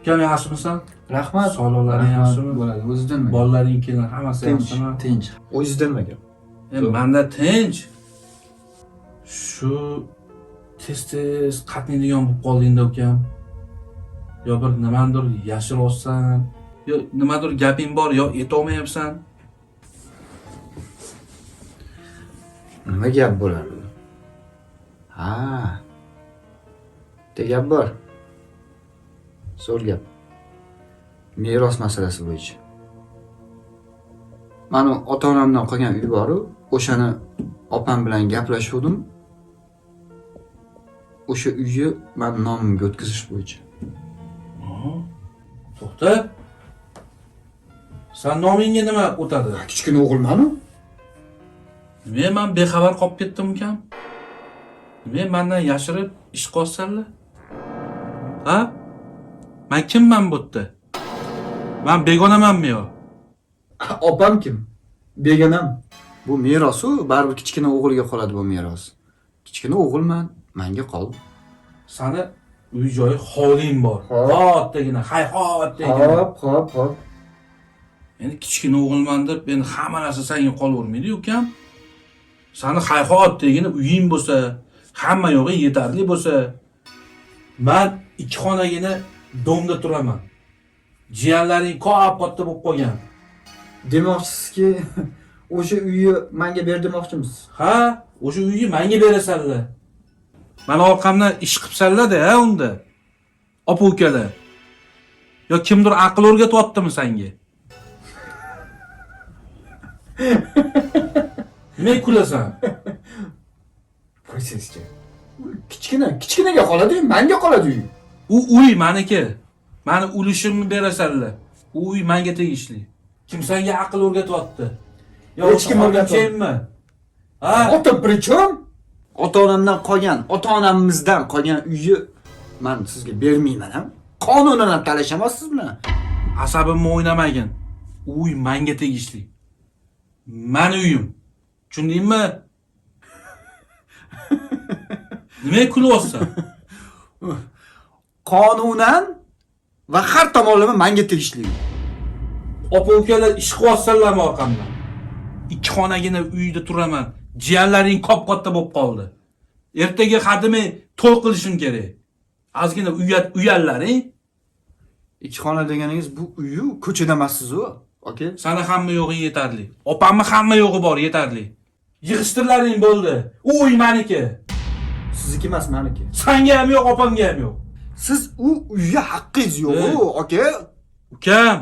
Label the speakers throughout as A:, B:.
A: Ukam yaxshimisan?
B: Rahmat.
A: Sog'liqlaring yaxshimi?
B: Bo'ladi. O'zidan nima?
A: Bolalaring kelin hammasi
B: Tinch,
A: yaxshimi?
B: tinch. O'zidan nima gap?
A: Manda tinch. Shu tez-tez qatnaydigan bo'lib qoldingda ukam. Yo bir nimanidir yashiryapsan, yo nimadir gaping bor, yo aytolmayapsan.
B: Nima gap bo'ladi? Ha. Bitta gap bor. Zo'r gap. Meros masalasi bo'yicha. Mani ota-onamdan qolgan uy bor-u, o'shani opam bilan gaplashuvdim. O'sha uyni men nomimga o'tkazish bo'yicha.
A: To'xta. San nomingga nima o'tadi?
B: Kichkina o'g'ilman-u.
A: Nima men bexabar qolib ketdim ukam? Nima mendan yashirib ish qilyapsanlar? Ha? Men kimman bu yerda? Men begonamanmi yo?
B: Opam kim? Begonam. Bu meros-u, baribir kichkina o'g'ilga qoladi bu meros. Kichkina o'g'ilman, menga qoldi.
A: Sani uy joyi hovling bor.
B: Hop.
A: Kattagina, hayhotdagina.
B: Hop, hop, hop.
A: Endi kichkina o'g'ilman deb endi hamma narsa senga qolavermaydi ukam. Sani hayhotdagina uying bo'lsa, hamma yo'g'i yetarli bo'lsa, men ikki xonagina domda turaman. Jiyanlaring kop-katta bo'lib qolgan.
B: Demoqchisizki, o'sha uyni menga ber demoqchimisiz?
A: Ha, o'sha uyni menga berasanlar. Mani orqamdan ish qilibsanlar-da, ha unda. Opa ukalar. Yo kimdir aql o'rgatyaptimi senga? Nima kulasan?
B: Qo'ysangizchi. Kichkina, kichkinaga qoladi, menga qoladi uy.
A: U uy meniki. Mani ulushimni berasanlar. U uy menga tegishli. Kim senga aql o'rgatyapti? Yo
B: Hech kim o'rgatyapti.
A: Ha?
B: Ota при чем? Ota-onamdan qolgan, ota-onamizdan qolgan uyni men sizga bermayman ham. Qonunan ham talashaman siz bilan.
A: Asabimni o'ynamagin. U uy menga tegishli. Mani uyim. Tushundingmi? Nimaga kulyapsan?
B: Qonunan va har tomonlama menga tegishli.
A: Opa ukalar ish qilyapsanlarmi orqamdan? Ikki xonagina uyda turaman. Jiyanlaring kop-katta bo'lib qoldi. Ertaga hadimay to'y qilishim kerak. Ozgina uyallaring.
B: Ikki xona deganingiz bu uyi ko'chada emassiz-u, aka.
A: Sana hamma yo'g'ing yetarli. Opamni hamma yo'g'i bor, yetarli. Yig'ishtirlaring bo'ldi. U uy meniki.
B: Sizniki emas, meniki.
A: Sanga ham yo'q, opamga ham yo'q.
B: Siz u uyga haqqingiz yo'q, aka.
A: Ukam,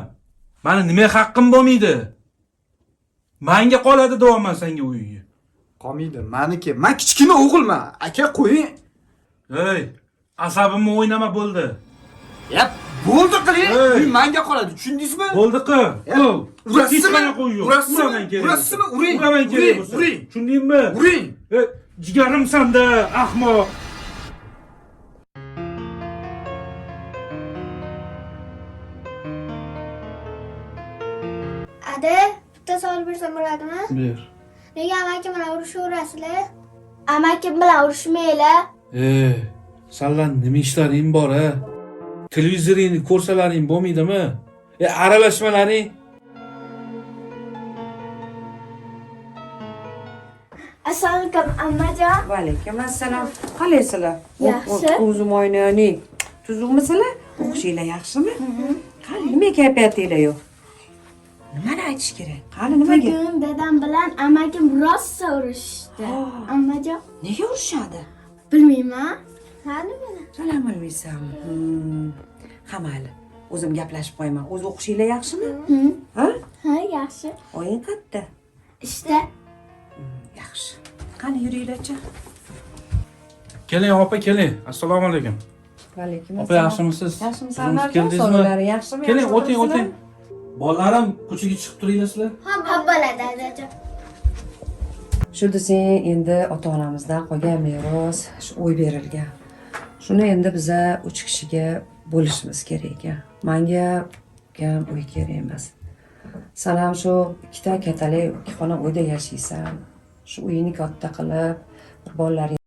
A: mani nima haqqim bo'lmaydi? Menga qoladi deyapman senga uyni.
B: Qolmaydi, meniki. Men kichkina o'g'ilman. Aka, qo'ying.
A: Ey, asabimni o'ynama bo'ldi.
B: Ya, bo'ldi qiling.
A: Ey.
B: Uy menga qoladi, tushundingizmi?
A: Bo'ldi qil.
B: Urasizmi?
A: Urasizmi?
B: Urasizmi? Uring.
A: Uraman kerak bo'lsa.
B: Uring.
A: Tushundingmi?
B: Uring.
A: Jigarim sanda, ahmoq.
C: Adi, bitta savol bersam bo'ladimi?
A: Ber.
C: Nega amakim bilan urushaverasizlar? Amakim bilan urushmanglar.
A: Sanlar nima ishlaring bor, ha? Televizoringni ko'rsalaring bo'lmaydimi? Aralashmalaring.
C: Assalomu alaykum, ammajon.
D: Va alaykum assalom. Qalaysizlar?
C: Yaxshi.
D: O'zim oynani. Tuzukmisizlar? O'qishinglar yaxshimi? Qani nima kayfiyatinglar yo'q? Nimani aytish kerak? Qani nimaga?
C: Bugun dadam bilan amakim rosa urushishdi. Ammajon,
D: Nega urushadi?
C: bilmayman. Ha, nimani?
D: Sen ham bilmaysanmi? Ha, mayli. O'zim gaplashib qo'yaman. O'zi o'qishinglar yaxshimi? Ha?
C: Ha, yaxshi.
D: Oying qayerda?
C: Ishda.
D: Yaxshi. Qani yuringlarchi.
A: Keling opa, keling. Assalomu alaykum.
D: Va alaykum
A: Opa, yaxshimisiz?
D: Yaxshimisan,
A: Tuzukmisiz, keldingizmi?
D: Sog'liqlari yaxshimi?
A: Keling,
D: Yaxshi
A: o'ting,
D: o'tiribsizlar?
A: o'ting. Bolalarim ko'chaga chiqib turinglar sizlar.
C: Ha, bo'ladi, adajon.
D: Shu desang, endi ota-onamizdan qolgan meros, shu uy berilgan. Shuni endi biza 3 kishiga bo'lishimiz kerak ekan. Menga ukam uy kerak emas. San ham shu ikkita kattalik ikki xona uyda yashaysan. Shu uyingni katta qilib, bir bolalaring